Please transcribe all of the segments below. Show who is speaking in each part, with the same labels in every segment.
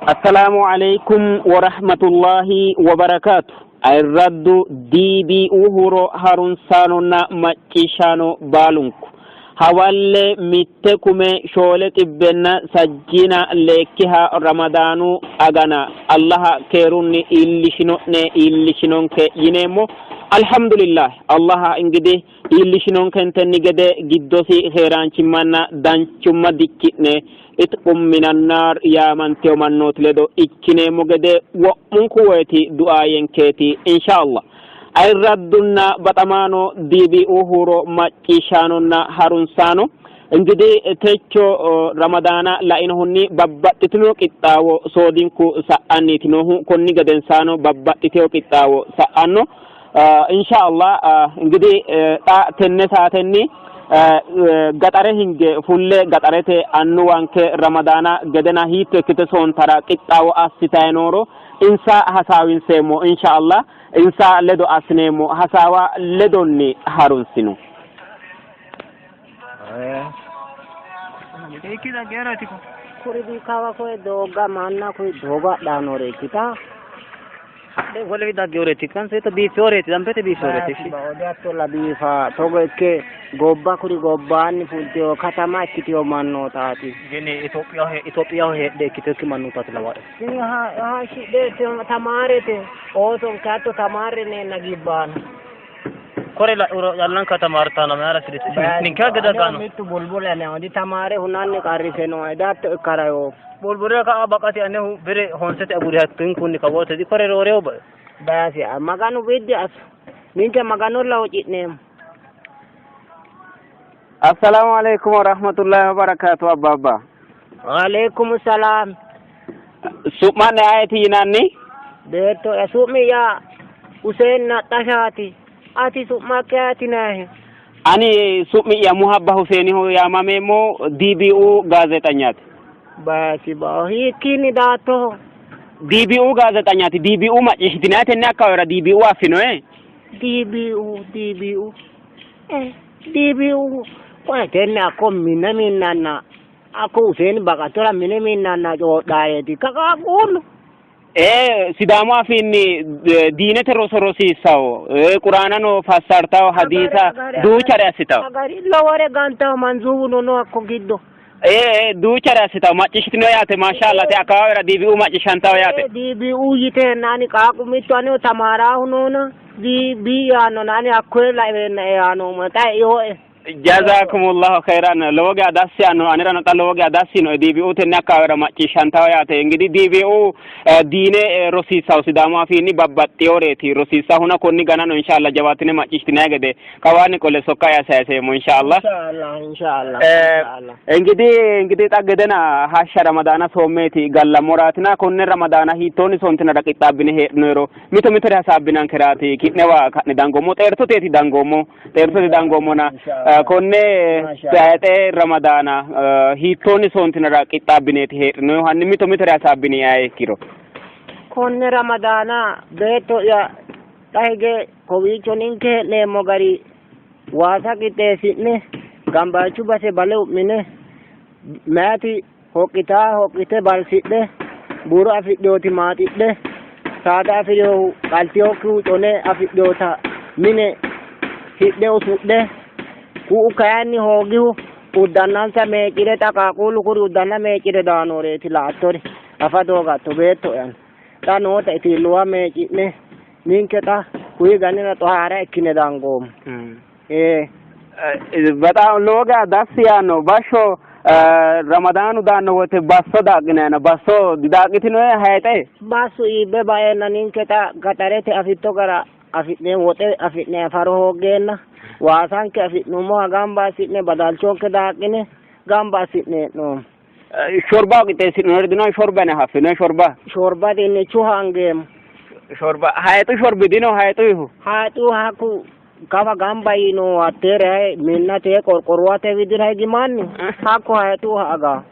Speaker 1: Assalaamu alaikum warahmatullahi wabarakaatu. Ayirraddu DBU huuro harunsaanonna macciishshaano baalunku hawalle mitte kume shoole xibbenna sajjiina leekkiha Ramadaanu agana Allaha keerunni iillishino'ne iillishinonke yineemmo. Alhamdulillah Allaha ingidi iillishinonkentenni gede giddosi keeraanchimmanna danchumma dikki'ne itqum minannaar yaamantino mannooti ledo ikkineemmo gede wo'munku woyiti du'aayenkeeti inshallah. Ayirraddunna baxamaano DBU huuro macciishshaanonna harunsaano እንግዲህ techo ramadaana lainohunni babbaxxitino qixxaawo soodinku sa'anniiti noohu konni gedensaano babbaxxitino qixxaawo sa'anno Inshaallah እንግዲህ xa tenne saatenni gaxare hinge fulle gaxarete annuwanke ramadaana gedena hiitto ikkite soontara qixxaawo assitayi nooro insa hasaawinseemmo inshaallah insa ledo assineemmo hasaawa ledonni harunsino.
Speaker 2: Kuri kawa koye doogga manna kuri doogo hadhayi noore ikkita
Speaker 3: Wolewi daggeworeeti ikkansa biiffeworeeti dambete biiffeworeeti.
Speaker 2: Odattolla biifa togo ikke gobba kuri gobbaanni fultewo katama ikkitewo mannootaati.
Speaker 3: Gini Itophiyaho Itophiyaho heedhe ikkiteokki mannootaati lawae.
Speaker 2: Tini hashidhe tamaarete oosonke hatto tamaarre neenna gibbaano.
Speaker 3: Kore la'uro yannanka tamaartano mayra siditi ninke gede gano.
Speaker 2: Mittu bulbule ane odi tamaare hunanni qarrise nooe datto ikkara yoo.
Speaker 3: Bulbule ka'a baqati anehu bire honsete aguri hattunkunni kawoote di kore roorewo bae.
Speaker 2: Baasi Maganu biddi asso. Ninke Maganolla huucci'neemmo.
Speaker 1: Assalaamu alaikum warahmatullahi wabarakatuh abbaabba.
Speaker 2: Waalaikum salaam.
Speaker 1: Su'ma'ne ayeti yinanni?
Speaker 2: Beetto'ya su'mi'ya Huseen Naxxashaati. Ati su'makki ayeti yinannihe?
Speaker 1: Ani su'mi'ya Muhabba Huseeniho yaamameemmo DBU gaazeexanyaati.
Speaker 2: Baasi bao hiikkiinni daattoho?
Speaker 1: DBU gaazeexanyaati. DBU macciishshitinanni tenne akkawaawera DBU affinoe?
Speaker 2: DBU DBU eh DBU qoye tenne hakko mine minnanna hakko Huseeni baqattora mine minnanna coodhaayeeti ka qaaqquullu.
Speaker 1: Ee Sidaamu afiinni diinete roso rosiissawo, quraanano fassartawo, hadiisa duuchare assitawo.
Speaker 2: Agari lowore gantawo manzuuwuno no hakko giddo.
Speaker 1: Ee duuchare assitawo macciishshitino yaate maashaallah te akkawaawera DBU macciishshantawo yaate.
Speaker 2: DBU yiteenna ani qaaqqu mittu aneho tamaaraahu noona DB yaannona ani hakkoye laeenna eanoommo xa eoe.
Speaker 1: Jazakumullahu khairan lowo geya dassi yaanno anerano xa lowo geya dassi yinoe DBU tenne akkawaawera macciishshantawo yaate ingidihi DBU diine rosiissawo Sidaamu afiinni babbaxxeyoreeti rosiissahuna konni ganano inshallah jawaattine macciishshitinanni gede kawaanni qole sokka'ya sayiseemmo inshallah.
Speaker 2: Inshallah inshallah inshallah.
Speaker 1: Ingidihi ingidihi xa gedena hashsha Ramadaana soommeeti gallammoraatina konne Ramadaana hiittoonni soontinara qixxaabbine heedhinoyero mito mitore hasaabbinankeraati ki'newa ka'ne dangoommo xeertoteeti dangoommo xeertote dangoommona konne tayixe Ramadaana hiittoonni soontinara qixxaabbineeti heedhinoyihu hanni mito mitore hasaabbini aye ikkiro.
Speaker 2: Konne Ramadaana beetto'ya xa hige kowiicho ninke hee'neemmo gari waasa qixxeessi'ne gambayichu base bale u'mine meyaati hoqqitaa hoqqite balsidhe buuro afidhewoti maaxidhe saada afi'rehu qaltewokkihu cone afidhewota mine hidhe usudhe ku'u kayinni hoogihu uddannansa meecire xa qaaqquullu kuri uddanna meecire daanoreeti la''attori afa doogatto beetto'yana xa noota itiilluwa meeci'ne ninke xa kuyi ganira xohaara ikkine dangoommo. Ee.
Speaker 1: Bexaam lowo geya dassi yaanno. Bashsho Ramadaanu daanno woyte basso daaqinayno. Basso didaaqitinoe hayixe?
Speaker 2: Bassu iibbe baeenna ninke xa gaxarete afitto gara afi'ne woxe afi'ne faro hooggeenna waasanke afi'nummoha gamba assi'ne badalchonke daaqine gamba assi'ne hee'noommo.
Speaker 1: Shorba qixxeessi'noonniri dino? Shorba ane haffinoe shorba?
Speaker 2: Shorba dinnichu hangeemmo.
Speaker 1: Shorba hayixu shorbi dino hayixuyihu?
Speaker 2: Hayixu hakku kawa gamba yiino hatteere minnate qorqorruwate widira higi manni hakko hayixuha agaa.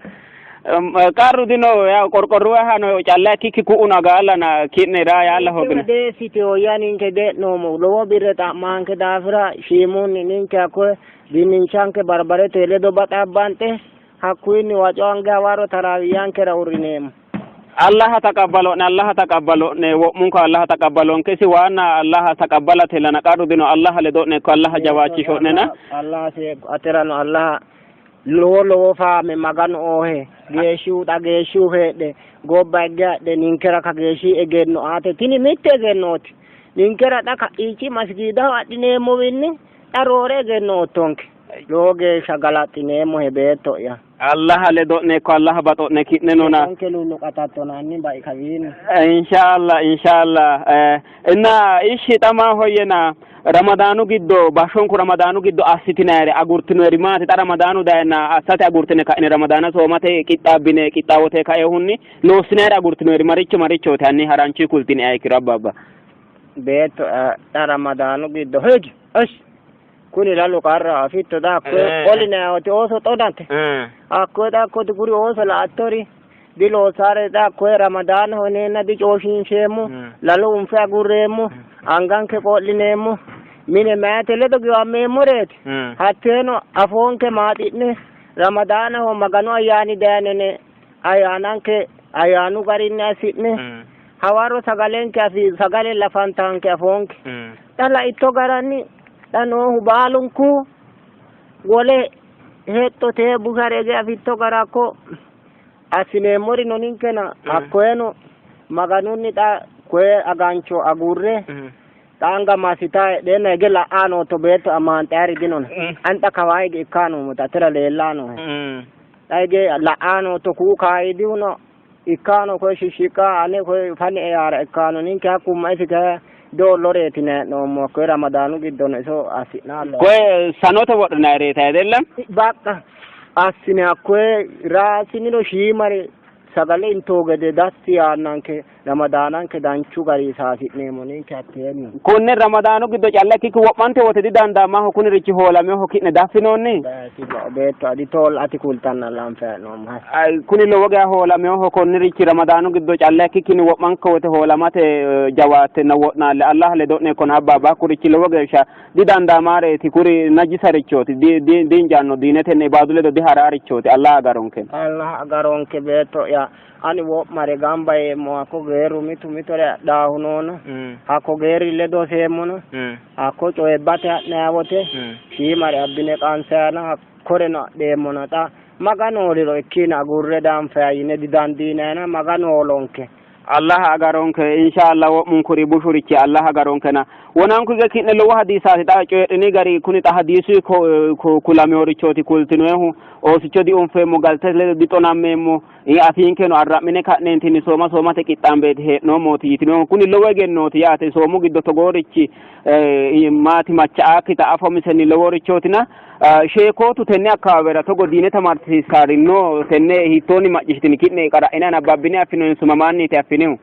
Speaker 1: Qarru dino yaw qorqorruwa hano calla ikkikki ku'uno agaallana ki'nera yaalla hoogino.
Speaker 2: Deessiteho ya ninke de'noommo lowo birre xa'maanke daafira shiimunni ninke hakkoye dinnichanke barbarete ledo baxabbanxe hakkuyinni waco ange hawarro taraawiyyankera uurrineemmo.
Speaker 1: Allaha taqabbalo'ne, Allaha taqabbalo'ne, wo'munku Allaha taqabbalonke. Isi waanna Allaha taqabbalate lana qarru dino. Allaha ledo'ne ikko, Allaha jawaachisho'nena.
Speaker 2: Allaha seekko aterano Allaha lowo lowo faame Maganu oohe geeshshihu xa geeshshihu heedhe gobba higge hadhe ninkera ka geeshshi egenno aate tini mitte egennooti ninkera xa ka'iichi masigiidaho adhineemmowinni xa roore egenno oottonke lowo geeshsha galaxxineemmohe beetto'ya.
Speaker 1: Allaha ledo'ne ikko, Allaha baxo'ne ki'nenona.
Speaker 2: Anke lulluqatattonanni bai kawiinni.
Speaker 1: Inshallah, inshallah. Inna ishshi xa maahoyyena Ramadaanu giddo bashshonku Ramadaanu giddo assitinayire agurtinoyeri maati? Xa Ramadaanu dayna assate agurtine ka'ine Ramadaana soomate qixxaabbine qixxaawote kaeehunni loossinayire agurtinoyeri maricho marichooti? Hanni haranchu kultini ayikkiro abbaabba.
Speaker 2: Beetto xa Ramadaanu giddo higi ish kuni lalu qarra afitto xa hakkoye qolinayoti ooso xonate hakkoye xa hakkoti kuri ooso la''attori diloosaare xa hakkoye Ramadaanaho yineenna dicooshiinsheemmo, lalo unfe agurreemmo, anganke qo'lineemmo, mine mayete ledo giwammeemmoreeti. Hatteeno afoonke maaxi'ne Ramadaanaho Maganu ayyaani dayino yine ayyaananke ayyaanu garinni assi'ne hawarro sagalenke afi sagale lafantanke afoonke. Xa laitto garanni xa noohu baalunku wole hexxote bushare ege afitto garakko assineemmori no ninkena hakkoyeno Maganunni xa koye agancho agurre xa anga massita heedheenna hige la''aa nootto beetto amaanxayari dinona ani xa kawaa hige ikkaa noommota atera leellaa noohe xa hige la''aa nootto ku'u kaayidihuno ikkaano koye shishshiqqa ane koye fani eara ikkaano ninke hakkumma isi kayi doolloreeti hee'noommo hakkoye Ramadaanu giddono iso assi'naallo
Speaker 1: Koye sanote wodhinayireeti ayidella?
Speaker 2: Baqqa assine hakkoye raasiniro shiimare sagale intoo gede dassi yaannanke Ramadaananke danchu gari saasi'neemmo ninke hatteenni.
Speaker 1: Konne Ramadaanu giddo calla ikkikki wo'mante wote didandaamaho kunirichi hoolameho ki'ne daffinoonni?
Speaker 2: Beetto adi toolla ati kultanna lanfe hee'noommo.
Speaker 1: Kuni lowo geya hoolameho konnirichi Ramadaanu giddo calla ikkikkinni wo'manka wote hoolamate jawaattenna wo'naalle Allah ledo'ne ikkona abbaabba hakkurichi lowo geeshsha didandaamaareeti kuri najisarichooti diinjaanno diinetenna ibaadu ledo diharaarichooti Allah agaronke.
Speaker 2: Allah agaronke beetto'ya ani wo'mare gamba yeemmo hakko geerru mitu mitore adhaahu noona hakko geerri ledo seemmono hakko coyibbate ha'nanni wote shiimare abbine qansayana hakkoreno adheemmona xa Maganu hooliro ikkiina agurre danfaya yine didandiinayina Maganu hoolonke.
Speaker 1: Allah agaronke inshallah wo'munkuri bushurichi Allah agaronkena wonanku hige ki'ne lowo hadiisaati xa coyidhini gari kuni xa hadiisu kulameworichooti kultinoehu oosicho diunfeemmo galte ledo dixonammeemmo afiinkeno arra'mine ka'neentinni sooma soomate qixxaambeeti hee'noommooti yitinohu kuni lowo egennooti yaate soomu giddo togoorichi maati macha'aakkita afomisenni loworichootina sheekootu tenne akkawaawera togo diine tamaarsiissaari no tenne hiittoonni macciishshitini ki'ne qara'ine anabbabbine affinoonni mamaanniiti affinihu?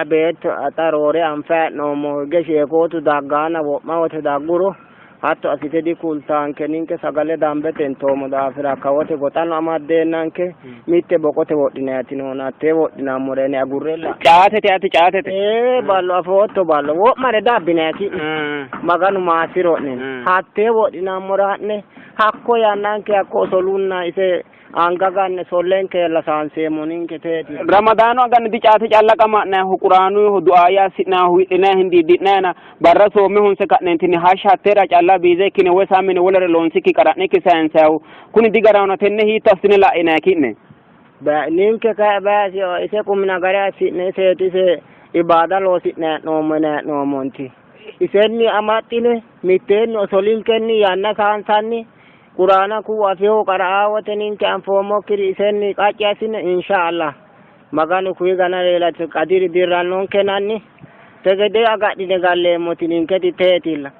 Speaker 2: Beetto xa roore anfe hee'noommo hige sheekootu daggaana wo'ma wote dagguro hatto assite dikultaanke ninke sagale dambete intoommo daafira kawote goxano amaddeennanke mitte boqote wodhinayti noona hattee wodhinammore yine agurrella.
Speaker 1: Caatete ati caatete.
Speaker 2: Ee ballo afootto ballo wo'mare dabbinayti Maganu maassiro'ne hattee wodhinammora ha'ne hakko yannanke hakko osolunna ise anga ganne sollenke lasaanseemmo ninke teeti.
Speaker 1: Ramadaanu agani dicaate calla qama'nayihu quraanuyihu du'aayya assi'nayihu wi'linayi hindiiddi'nayina barra soome honse ka'neentinni hashsha hatteera calla biize ikkine woy saamine wolere loonsikki qara'nikki sayinsayihu kuni digarahona tenne hiitto assine la'inayi ki'ne?
Speaker 2: Ninke kayi baasi ise qumina gari assi'ne iseeti ise ibaada loosi'ne hee'noommo yine hee'noommonti. Isenni amaxxine mitteenni osolinkenni yanna saansanni Quraana ku'u afeho qara'aa wote ninke anfoommokkiri isenni qacci assine insha Allah Maganu kuyi gana leelate qadiri dirrannonkenanni tegede agadhine galleemmoti ninketi teetilla.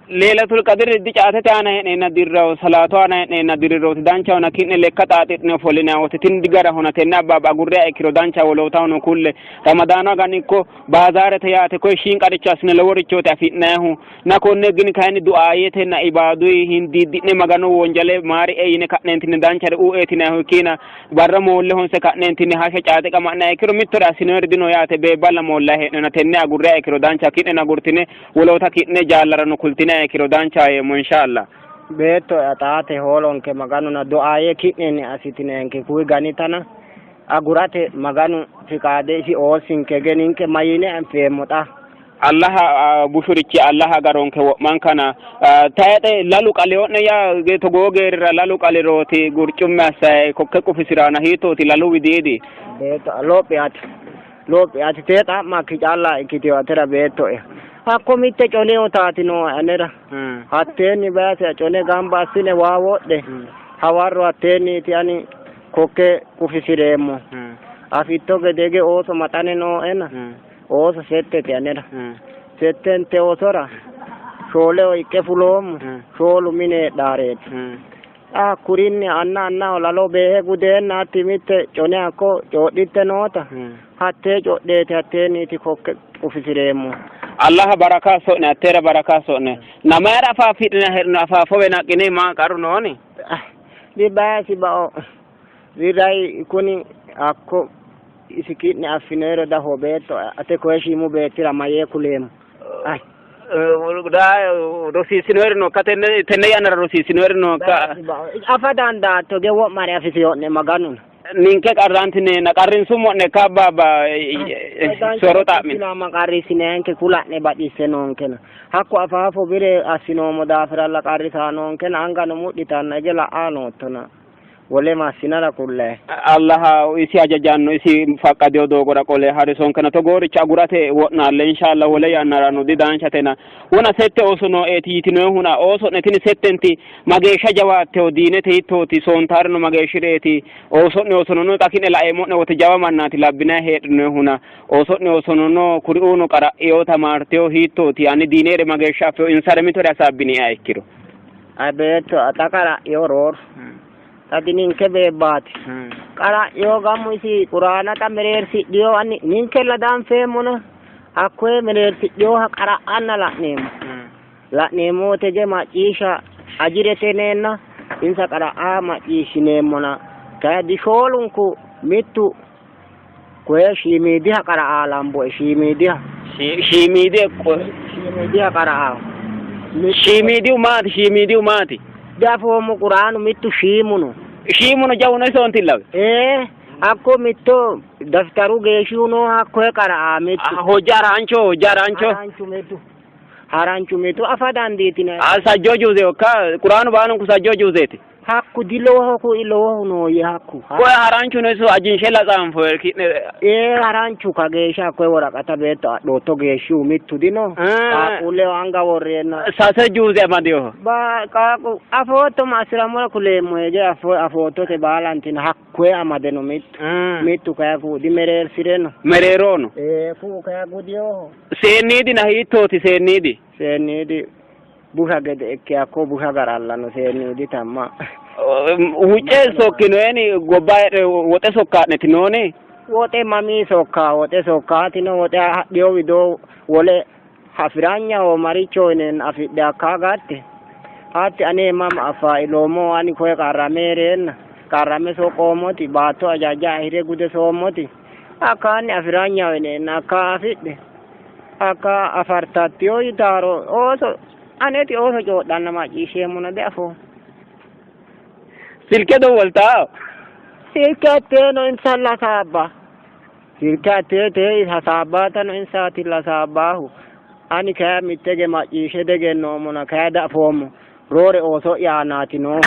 Speaker 1: Leelatul Qadiri dicaatete aana hee'neenna dirraho salaatu aana hee'neenna dirrirooti danchahona ki'ne lekka xaaxi'ne ofollinanni wote tini digarahona tenne abbaabba agurriha ikkiro dancha wolootahono kulle Ramadaanu agani ikko baazaarete yaate koye shiinqaricho assine loworichooti afi'nannihu na konne gin kayinni du'aayetenna ibaaduyi hindiiddi'ne Maganu wonjale maarie yine ka'neentinni danchare u'eetinannihu ikkiina barra moolle honse ka'neentinni hashsha caate qama'nanniha ikkiro mittore assinoyiri dino yaate beebballa moollayi hee'nona tenne agurriha ikkiro dancha ki'neno agurtine woloota ki'ne jaallarano kultinanniha ikkiro danchaho yeemmo inshallah.
Speaker 2: Beetto xaate hoolonke Maganuna du'aaye ki'nenni assitinenke kuyi ganitana. Agurate Maganu fiqaade isi oossinke ge ninke mayine anfeemmo xa.
Speaker 1: Allaha bushurichi Allaha agaronke wo'mankana. Tayixe lalu qalio'ne yaa togoo geerrira lalu qalirooti gurcumme assayi kokke qufisiraana hiittooti lalu widiidi?
Speaker 2: Beetto lophi ati lophi ati tee xa'makki calla ikkitino atera beetto'ya. Hakko mitte coneo taati nooe anera. Hatteenni bayise cone gamba assine waa wodhe hawarro hatteenniiti ani kokke qufisireemmo. Afitto gede hige ooso maxane nooena ooso settete anera. Settente oosora shooleho iqqe fuloommo, shoolu mine heedhaareeti. Xa hakkurinni anna annaho lalo beehe gudeenna hatti mitte cone hakko coodhitte noota hattee codheeti hatteenniiti kokke qufisireemmo.
Speaker 1: Allaha baraka asso'ne atteera baraka asso'ne. Na mayira afaafidhina hee'no afaafowe naqqine maa qarru nooni?
Speaker 2: Dibayasi bao diray kuni hakko isi ki'ne affinoyiro daho beetto ate koye shiimu beettira mayee kuleemmo. Ay.
Speaker 1: Rosiissinoeri nookka tenne tenne yannara rosiissinoeri nookka?
Speaker 2: Afa dandaatto ge wo'mare afisiyo'ne Maganu.
Speaker 1: Ninke qarrantineenna qarrinsummo'ne ka baabba soro xa'mine.
Speaker 2: Silama qarrissinenke kula'ne baxisse noonkena. Hakko afaafo bire assinoommo daafiralla qarrisaa noonkena angano mudhitanna ige la''aa noottona. Wole massinara kullayi.
Speaker 1: Allaha isi hajajanno isi faqqadino doogora qole harisonkena togooricho agurate wo'naalle inshallah wole yannarano didanchatena wona sette ooso nooeeti yitinoehuna ooso'ne tini settenti mageeshsha jawaatteho diinete hiittooti soontaarino mageeshshireeti ooso'ne oosono no xa ki'ne laeemmo'ne wote jawa mannaati labbinayi heedhinoehuna ooso'ne oosono no kuriuuno qara'eo tamaarteho hiittooti ani diinere mageeshsha affeho insare mitore hasaabbiniha ikkiro.
Speaker 2: Ay beetto xa qara'eo rooru. Xa dininke beebbaati. Qara'eo gamu isi quraana xa mereersidhiyo ani ninkella danfeemmona hakkoye mereersidhiyoha qara'anna la'neemmo. La'neemmo wote ge macciishsha ajirete yineenna insa qara'a macciishshineemmona kayi dishoolunku mittu koye shiimiidiha qara'a lamboe shiimiidiha.
Speaker 1: Shiimiidi
Speaker 2: Shiimiidiha qara'a.
Speaker 1: Shiimiidihu maati? Shiimiidihu maati?
Speaker 2: Diafoommo quraanu mittu shiimu no.
Speaker 1: Shiimuno jawuno isoontillawe.
Speaker 2: Ee hakko mitto dafitaru geeshshihu no hakkoye qara'a mittu.
Speaker 1: Hojja harancho hojja harancho.
Speaker 2: Haranchu mittu. Haranchu mittu afa dandiitinanni.
Speaker 1: Sajjoo juuze okka quraanu baalunku sajjoo juuzeeti.
Speaker 2: Hakku dilowoho kui lowohu nooyye hakku.
Speaker 1: Koye haranchu no iso ajinshe latsaanfo ki'ne.
Speaker 2: Ee haranchu kageeshsha hakkoye woraqata beetto adhootto geeshshihu mittu dino. Qaaqquulleho anga worreenna.
Speaker 1: Sase juuze amadinoho.
Speaker 2: Ba qaaqqu afootto ma assi'rammora kuleemmohe ge afoottote baalantina hakkoye amade no mittu. Mittu kayi kuu dimereersire no.
Speaker 1: Mereeroho no.
Speaker 2: Ee kuu kayi gudinoho.
Speaker 1: Seenniidina hiittooti seenniidi?
Speaker 2: Seenniidi busha gede ikke hakko busha garalla no seenniidi tamma.
Speaker 1: Wucce sokkinoeni gobba heedhe woxe sokkaa'neti nooni?
Speaker 2: Woxe mamii sokka woxe sokkaatino woxe hadhiyo widoo wole hafiranyaho maricho yineenna afidhe hakkaa gatte hatti ane mama affaa iloommo ani koye qarrame hee'reenna qarrame soqoommoti baatto ajaja hire gude soommoti hakkaanni afiranyaho yineenna hakkaa afidhe hakka afartattiyo yitaaro ooso aneti ooso coodhanna macciishsheemmona diafoommo.
Speaker 1: Silke dowwoltaa?
Speaker 2: Silke hatteeno insalla hasaabba. Silke hattee tee hasaabbaatano insaatilla hasaabbaahu. Ani kayi mittege macciishshe degennoommona kayi diafoommo. Roore ooso'ya aanaati noohu.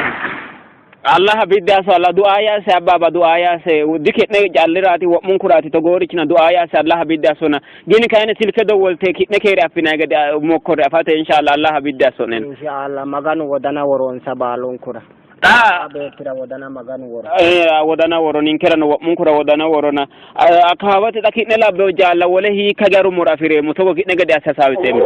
Speaker 1: Allaha biddi asso Allah du'a yaase abbaaba du'a yaase diki'ne calliraati wo'munkuraati togoorichina du'a yaase Allaha biddi assona gini kayinni silke dowwolte ki'ne keere affinayi gede mokkore afate inshallah Allaha biddi asso'nena.
Speaker 2: Inshallah Maganu wodana woronsa baalunkura.
Speaker 1: Xa
Speaker 2: beettira wodana Maganu woro.
Speaker 1: Wodana woro ninkerano wo'munkura wodana worona akaawate xa ki'ne labbewo jaalla wole hiikka garummoro afi'reemmo togo ki'ne gede asse hasaawiseemmo.